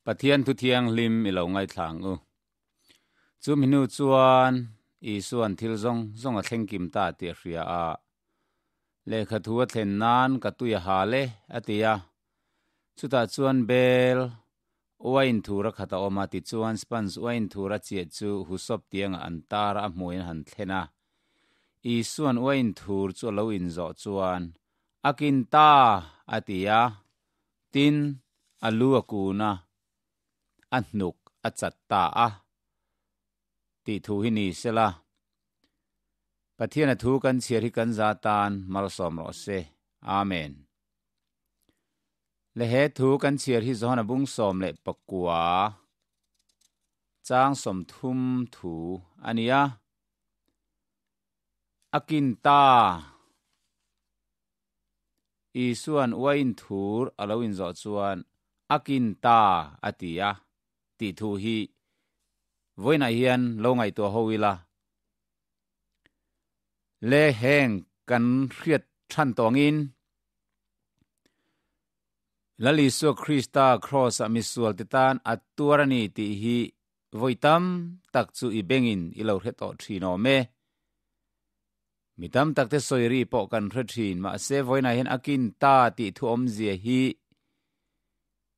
Pathian thu thianghlim i lo ngaithla ang u. Chu mi hnu chuan Isua'n thil zawng zawng a thleng kim ta tih a hria a. Lehkha thu a thlen nan ka tui a hal e, a ti a. Chutah chuan bel uain thur a khat a awm a, tichuan sponge uain thur a chiah chu husawp tiangah an tar a, a hmuiin a han thlen a. Isua'n uain thur chu a lo inzawh chuan, A kin ta! a ti a. Tin, a lu a kun a, a hnuk a chat ta a, tih thu hi ni sela, Pathian a thu kan chhiar hi kan za tan malsawm rawh se. Amen. Le he thu kan chhiar hi Johana bung 19 chang 30 thu a ni a. A kin ta. Isua'n uain thur a lo inzawh chuan a kin ta a ti a tih thu hi vawiinah hian lo ngaihtuah ho ila. Le heng kan hriat than tawngin Lal Isua Krista Kraws-ah misualte tan a tuar a ni tih hi vawi tam tak chu i bengin i lo hre tawh thin awm e. Mi tam tak te sawi ri pawh kan hre thin, mahse vawiinah hian a kin ta tih thu awmzia hi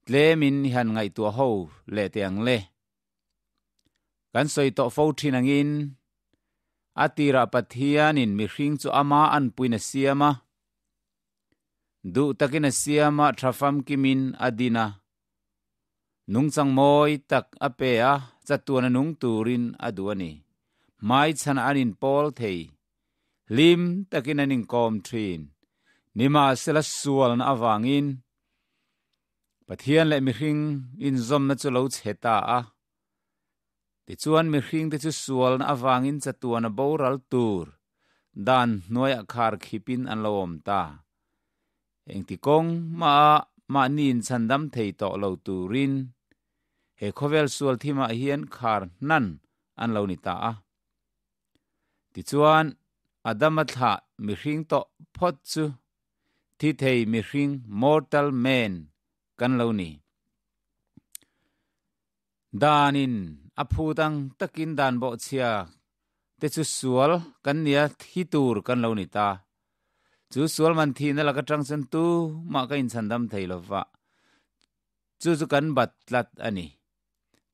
tlemin i han ngaihtuah ho leh teh ang le. Kan sawi tawh fo thin angin a tirah Pathianin mihring chu ama anpuiin a siam a, duh takin a siam a, tha famkimin a din a, nungchang mawi tak a pe a, chatuan a nung turin a duh a ni. Hmaichhanah an inpawl thei. Hlim takin an inkawm thin. Nimahsela sualna avangin Pathian leh mihring inzawmna chu lo chhe ta a. Tichuan mihringte chu sualna avangin chatuan a boral tur dan hnuaiah khar khipin an lo awm ta. Engti kawng mah mahni inchhandam thei tawh lo turin he khawvel sual thimah hian khar hnan an lo ni ta a. Tichuan Adama thlah mihring tawh phawt chu thi thei mihring, mortal man, kan lo ni. Danin a phut ang takin dan bawhchhia te chu sual kan nia thi tur kan lo ni ta. Chu sual man thihna lak atang chuan tu mah ka inchhandam thei lo va, chu chu kan bat tlat a ni.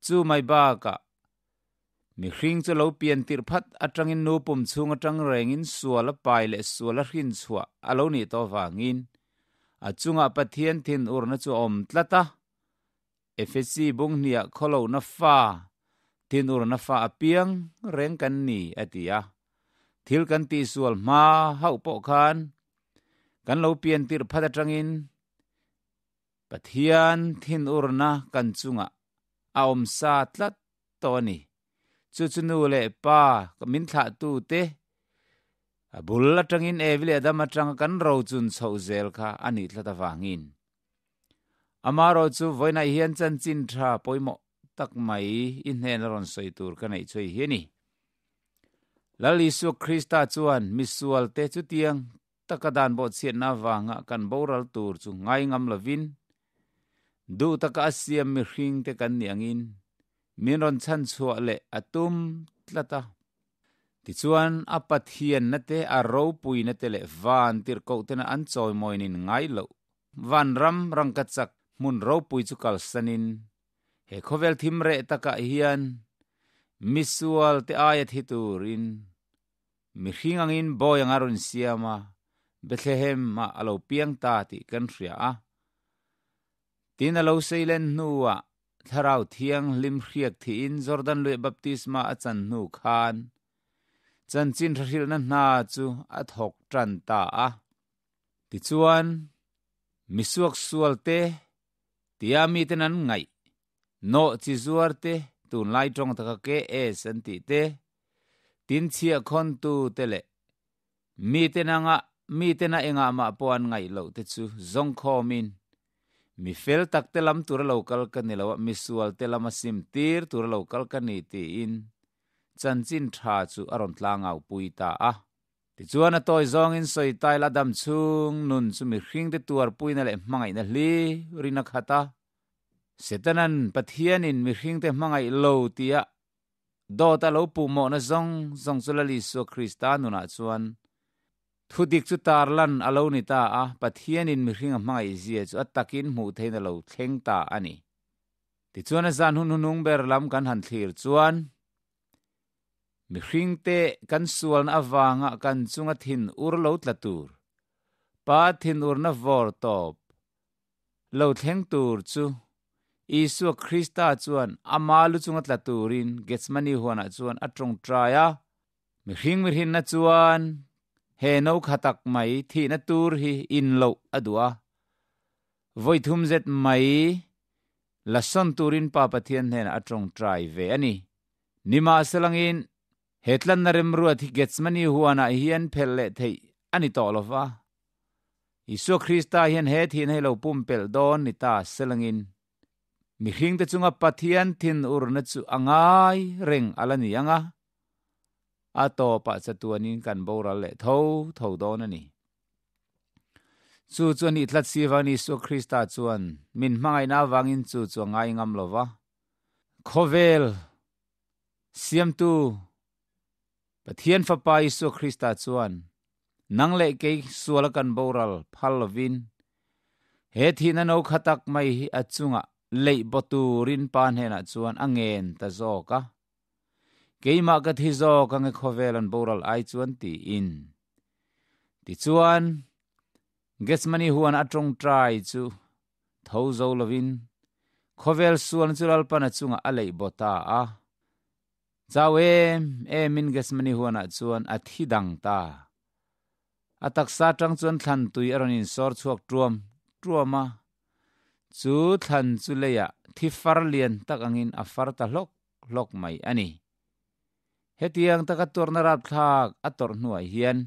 Chu mai bakah mihring chu lo pian tirh phat atangin nu pum chhung atang rengin sual a pai leh sual a hrin chhuah a lo nih tawh vangin a chungah Pathian thinurna chu a awm tlat a. Efesi bung hniah khawlohna fa, thinurna fa apiang reng kan ni a ti a. Thil kan tihsual hma hauh pawh khan kan lo pian tirh phat atangin Pathian thinurna kan chungah a awm sa tlat tawh a ni. Chu chu nu leh pa min thlahtu te a bul atangin Evi leh Adam atanga kan rochun chhoh zel kha a nih tlat avangin Amaherawh chu vawiinah hian chanchin tha pawimawh tak mai i hnena rawn sawi tur ka neih chu hei hi a ni. Lal Isua Krista chuan misualte chutiang taka dan bawhchhiatna avanga kan boral tur chu ngai ngam lovin, duh taka a siam mihringte kan nih angin min rawn chhanchhuah leh a tum tlat a. Tichuan, a Pathianna te, a ropuina te leh van tirhkohtena an chawimawinin ngai loh Vanram rangkachak hmun ropui chu kalsanin, he khawvel thim reh takah hian misual te aia thi turin mihring angin bawi anga rawn siam a, Bethlehem-ah a lo piang ta tih kan hria a. Tin, a lo seilen hnuah Thlarau Thianghlim hriak thiin Jordan luih baptisma a chan hnu khan chanchin hrahrilhna hna chu a thawk tan ta a. Tichuan, misuak sual te, tia miten an ngaih, nawh chi zuar te, tunlai tawng taka KS an tih te, tin chhiahkhawntu te leh miten anga miten a engah mah pawh an ngaih loh te chu zawngkhawmin mi fel tak te lam tura lo kal ka ni lo a, misual te lama sim tir tura lo kal ka ni tiin chanchin tha chu a rawn tlangau pui ta a. Tichuan a tawi zawngin sawi tail a dam chhung nun chu mihringte tuarpuina leh hmangaihna hli rin a khat a. Setanan Pathianin mihringte hmangaih lo tia dawt a lo puhmawhna zawng zawng chu Lal Isua Krista nunah chuan thudik chu tarlan a lo ni ta a, Pathianin mihring a hmangaih zia chu a takin hmuh theihin a lo thleng ta a ni. Tichuan a zan hun hunung ber lam kan han thlir chuan mihringte kan sualna avanga kan chunga thin ur lo tla tur, Pa thinurna vawr tawp lo thleng tur chu Isua Krista chuan ama lu chunga tla turin Gethsemane huanah chuan a tawngtai a. Mihring mihrinna chuan he no kha tak mai thihna tur hi in loh a duh a, vawi thum zet mai la sawn turin Pa Pathian hnenah a tawngtai ve a ni. Nimahselangin, he tlanna remruat hi Gethsemane huanah hian phelh leh theih a ni tawh lo va. Isua Krista hian he thihna hi lo pumpelh dawn ni ta selangin, mihringte chunga Pathian thinurna chu a ngai reng a la ni ang a, a tawpah chatuanin kan boral leh tho tho dawn a ni. Chu chu a nih tlat si vangin Isua Krista chuan min hmangaihna avangin chu chu a ngai ngam lo va. Khawvel Siamtu Pathian Fapa Isua Krista chuan nang leh kei suala kan boral phal lovin he thihna no kha tak mai hi a chungah leih baw turin Pa hnenah chuan a ngen ta zawk a. Keimah ka thi zawk ange khawvel an boral ai chuan tiin. Tichuan, Gethsemane huan a tawngtai chu tho zo lovin khawvel sualna chu Lalpan a chungah a leih baw ta a. Chau em emin Gethsemane huanah chuan a thi dang ta. A taksa atang chuan thlan tui a rawn insawr chhuak tuam tuam a, chu thlan chu leiah thi far lian tak angin a far ta hlawk hlawk mai a ni. Hetiang taka tuarna rapthlak a tawrh hnuah hian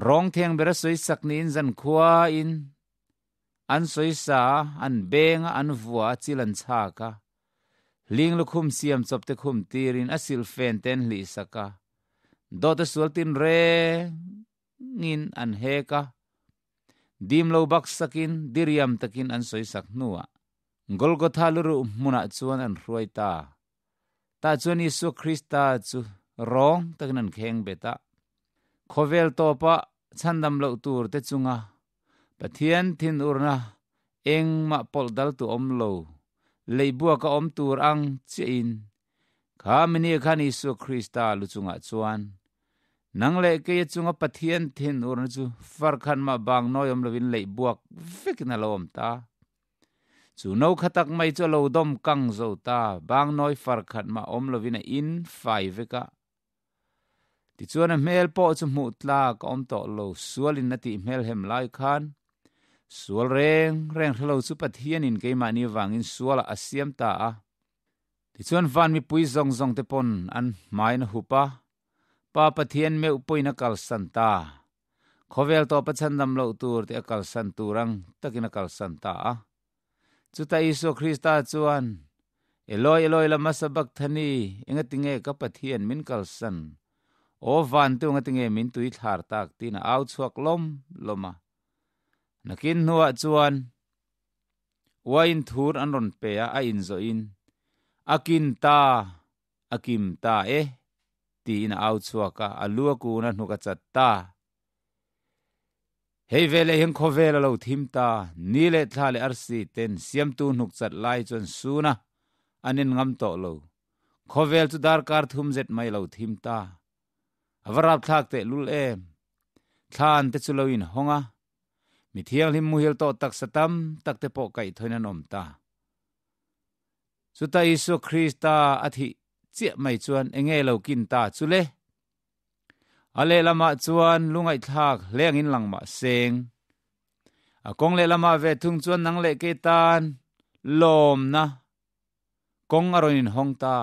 rawng theng bera sawi sak niin zankhuain an sawi sa a, an beng a, an vua a, chil an chhak a, hling lukhum siam chawp te khum tirin a silhfen te an hlih sak a, dawt a sual tin rengin an hek a, dim lo bak sakin diriam takin an sawi sak hnuah Golgotha luruh hmunah chuan an hruai ta. Tah chuan Isua Krista chu rawng takin an kheng bet a. Khawvel tawpa chhandam loh tur te chunga Pathian thinurna engmah pawlh dal tu awm lo, leihbuak a awm tur ang chiahin kha minia khan Isua Krista lu chungah chuan nang leh keia chunga Pathian thinurna chu farkhan mah bang nawi awm lovin leihbuak vekin a lo awm ta. Chu no kha tak mai chu a lo dawm kang zo ta, bang nawi far khat mah awm lovin a in fai vek a. Tichuan a hmel pawh chu hmuh tlak a awm tawh lo, sualin a tih hmel hem lai khan sual reng reng hre lo chu Pathianin keimahni vangin sualah a siam ta a. Tichuan van mipui zawng zawng te pawn an hmain a hup a, Pa Pathian meuh pawhin a kalsan ta. Khawvel tawpa chhandam loh tur te a kalsan tur ang takin a kalsan ta a. Chutah Isua Krista chuan, Eloi, Eloi lama sabakthani, engatinge ka Pathian min kalsan? Aw vantu engatinge min tui thlar tak? tiin a au chhuak lawm lawm a. Nakin hnuah chuan uain thur an rawn pe a, a inzawhin, A kin ta! A kim ta e, tiin a au chhuak a, a lu a kun a hnuk a chat ta. Hei veleh hian khawvel a lo thim ta, ni leh thla leh arsi ten siamtu hnuk chat lai chuan sun a, an en ngam tawh lo. Khawvel chu darkar thum zet mai a lo thim ta. A va rapthlak teh lul em. Thlan te chu lo inhawng a, mi thianghlim muhil tawh taksa tam tak te pawh kaihthawin an awm ta. Chuta Isua Krista a thih chiah mai chuan enge lo kin ta chu le? A lehlamah chuan lungaihthlak hlengin lang mah seng. A kawng lehlamah ve thung chuan nang leh kei tan lawmna kawng a rawn inhawng ta.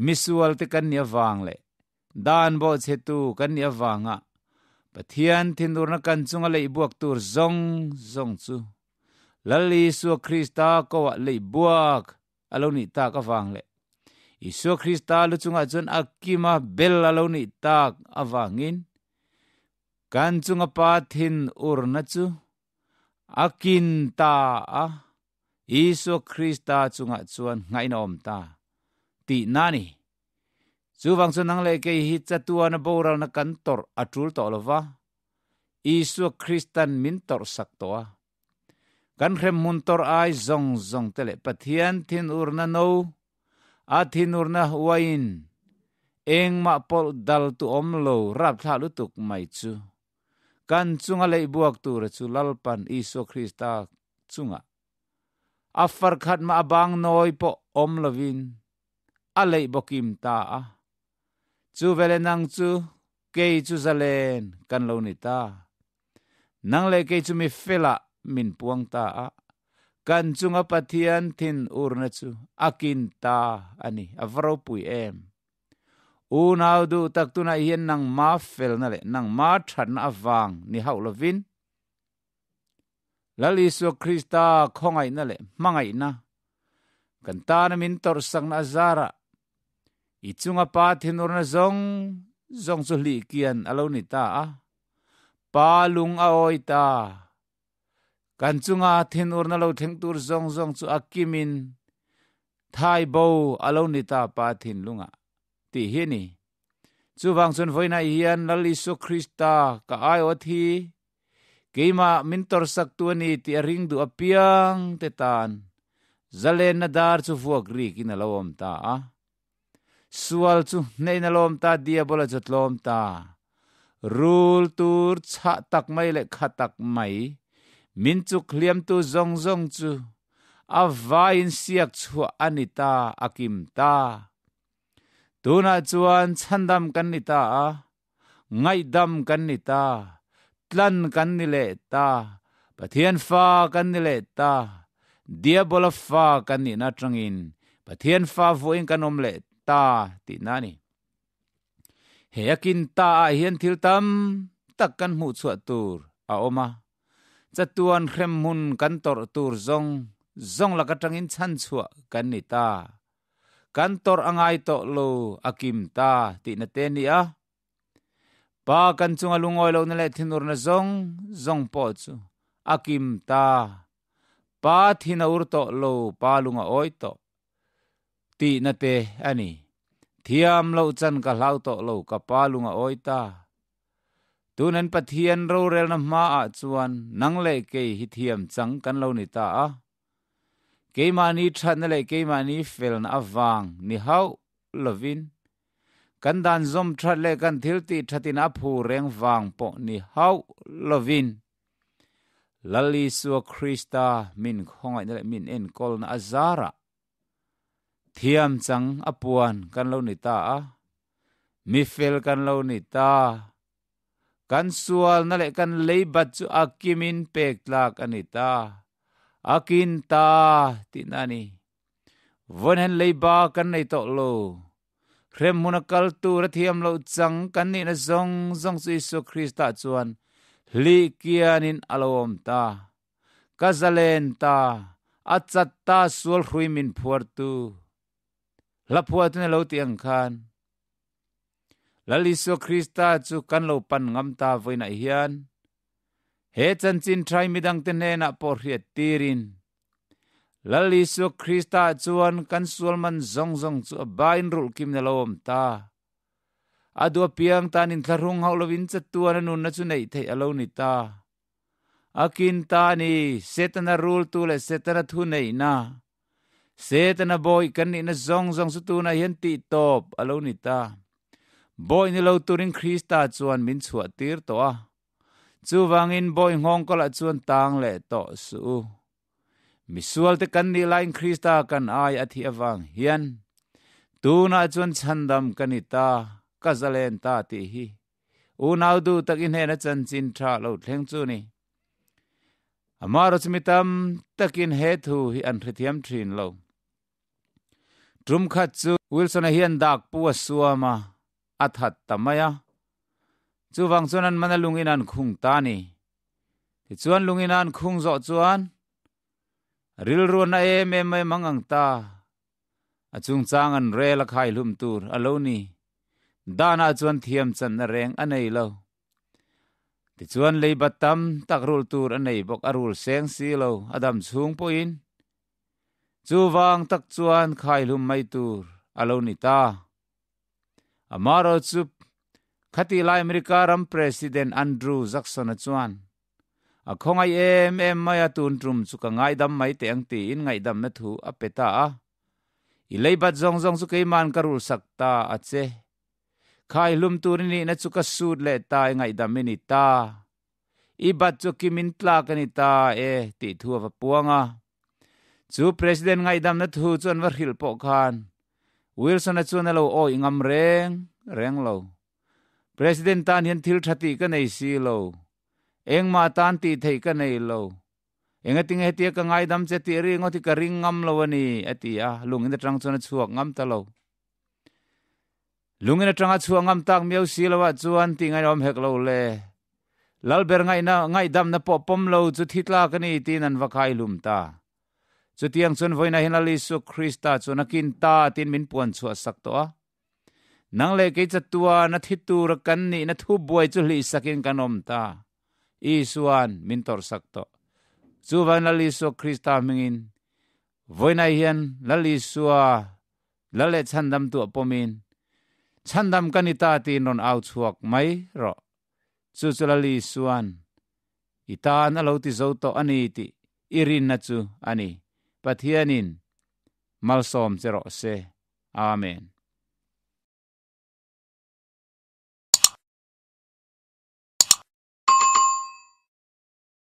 Misual te kan nih avang leh dan bawhchhetu kan nih avanga Pathian thinurna kan chunga leihbuak tur zawng zawng chu Lal Isua Krista koah leihbuak a lo nih tak avang leh Isua Krista lu chungah chuan a kima bel a lo nih tak avangin kan chunga Pa thinurna chu. A kin ta a, Isua Krista chungah chuan ngaihna awm ta tihna a ni. Chuvang chu nang leh kei hi chatuana boralna kan tawrh a tul tawh lo va, Isua Kristan min tawrh sak tawh a. Kan hremhmun tawrh ai zawng zawng te leh Pathian thinurna no, a thinurna uaiin engmah pawlh dal tu awm lo rapthlah lutuk mai chu kan chunga leihbuak tura chu Lalpan Isua Krista chungah a farkhat mah a bang nawi pawh awm lovin a leih bawkim ta a. Chu vele nang chu kei chu zalen kan lo ni ta. Nang leh kei chu mi felah min puang ta a, kan chunga Pathian thin urna chu a kin ta a ni, a va ropui em! Unau duh tak tunah hian nangma felna leh nangma thatna avang ni hauh lovin, Lal Isua Krista khawngaihna leh hmangaihna kan tana min tawrhsakna a zarah i chunga Pa thinurna zawng zawng chu hlih kian a lo ni ta a, Pa lung a awi ta. Kan chunga thinurna lo thleng tur zawng zawng chu a kimin thai bo a lo ni ta Pa thinlungah tih hi a ni. Chuvang chuan vawiinah hian Lal Isua Krista ka aiawt hi Keimah min tawrhsak tu a ni tih a ring duh apiang te tan zalenna dar chu vuak rikin a lo awm ta a. Sual chu hnehin a lawm ta, diabola chu a tlawm ta. Rul tur chhah tak mai leh kha tak mai, min chuk hliamtu zawng zawng chu a vaiin siak chhuah a ni ta, a kim ta. Tunah chuan chhandam kan ni ta a, Ngaihdam kan ni ta, tlan kan ni leh ta, Pathian fa kan ni leh ta, Diabola fa kan nihna atangin Pathian fa vuahin kan awm leh ta tihna a ni. He a kin ta ah hian thil tam tak kan hmuh chhuah tur a awm a, chatuan hremhmun kan tawrh tur zawng zawng lak atangin chhanchhuah kan ni ta. Kan tawrh a ngai tawh lo, a kim ta tihna te a ni a. Pa kan chunga lungawi lohna leh thinurna zawng zawng pawh chu a kim ta. Pa thin a ur tawh lo, pa lung a awi tawh tihna te a ni. Thiam loh chan ka hlau tawh lo, ka pa lung a awi ta. Tunan Pathian rorelna hmaah chuan nang leh kei hi thiam chang kan lo ni ta a. Keimahni thatna leh keimahni felna avang ni hauh lovin, kan dan zawm that leh kan thil tih thatin a phu reng vang pawh ni hauh lovin, Lal Isua Krista min khawngaihna leh min enkawlna a zarah thiam chang a puan kan lo ni ta a, mi fel kan lo ni ta. Kan sualna leh kan leibat chu a kimin pek tlak a ni ta, a kin ta tihna a ni. Vawiin leiba kan nei tawh lo. Hremhmun a kal tur a thiam loh chang kan nihna zawng zawng chu Isua Krista chuan hlih kianin a lo awm ta. Ka zalen ta, a chat ta sual hrui min phuartu. Hla phuatun a lo tih ang khan. Lal Isua Krista chu kan lo pan ngam ta vawiinah hian he chanchin thai midangte hnenah pawh hriat tirin Lal Isua Krista chuan kan sual man zawng zawng chu a bain rulh kim na lo awm ta. A duh apiang tan inthlahrung hauh lovin chatuan a nunna chu neih theih a lo ni ta. A kin ta a ni, Setana rultu leh Setana thu neihna Setana bawi kan nihna zawng zawng chu tunah hian tihtawp a lo ni ta. Bawi ni lo turin Krista chuan min chhuah tir tawh a. Chuvangin bawi nghawng kawlah chuan tang leh tawh suh u. Misualte kan nih laiin Krista kan ai a thih avang hian tunah chuan chhandam ka ni ta, ka zalen ta tih hi unau duh tak i hnena chanchin tha lo thleng chu ni. Amaherawhchu mi tam takin he thu hi an hrethiam thin lo. Tum khat chu Wilson-a hian dak pu a suam a, a that ta mai a. Chuvang chuan an mana lungin an khung ta a ni. Tichuan lungin an khung zawh chuan rilru a na em em mai mang ang ta. A chungchang an rel a khaihlum tur a lo ni. Danah chuan thiam channa reng a nei lo. Tichuan leiba tam tak rul tur a nei bawk, a rul seng si lo, a dam chhung pawhin. Chuvang tak chuan khaihlum mai tur a lo ni ta. Amaherawhchu, khatih lai America ram President Andrew Jackson-a chuan, A khawngaih em em mai a, tun tum chu ka ngaidam mai teh ang tiin ngaihdamna thu a pe ta a. I leibat zawng zawng chu keima'n ka rulsak ta a che. Khaihlum tur i nihna chu ka sut leh ta i ngaihdam i ni ta. I bat chu kimin tlak a ni ta e tih thu a va puang a. Chu President ngaihdamna thu chu an va hrilh pawh khan Wilson-a chuan a lo awih ngam reng reng lo. President tan hian thil tha tih ka nei si lo. Engmah tan tih theih ka nei lo. Engatinge hetia ka ngaidam che tih ringawt hi ka ring ngam lo a ni, a ti a, lungin atang chuan a chhuak ngam ta lo. Lungin atanga chhuah ngam tak miau si lo ah chuan tih ngaihawm hek lo le. Lalber ngaihna ngaihdamna pawh pawm lo chu thi tlak a ni tiin an va khai hlum ta. Chutiang chuan vawiinah hian Lal Isua Krista chuan a kin ta tiin min puan chhuah sak tawh a. Nang leh kei chatua na thi tura kan nihna thu buai chu hlih sakin kan awm ta. Isua'n min tawrh sak tawh. Chuvangin Lal Isua Krista hmingin vawiinah hian Lal Isua Lal leh chhandam tuah pawmin, Chhandam ka ni ta tiin rawn au chhuak mai rawh. Chu chu Lal Isua'n i tan a lo ti zo tawh a ni tih i rinna chu a ni. Pathianin malsawm che rawh se. Amen.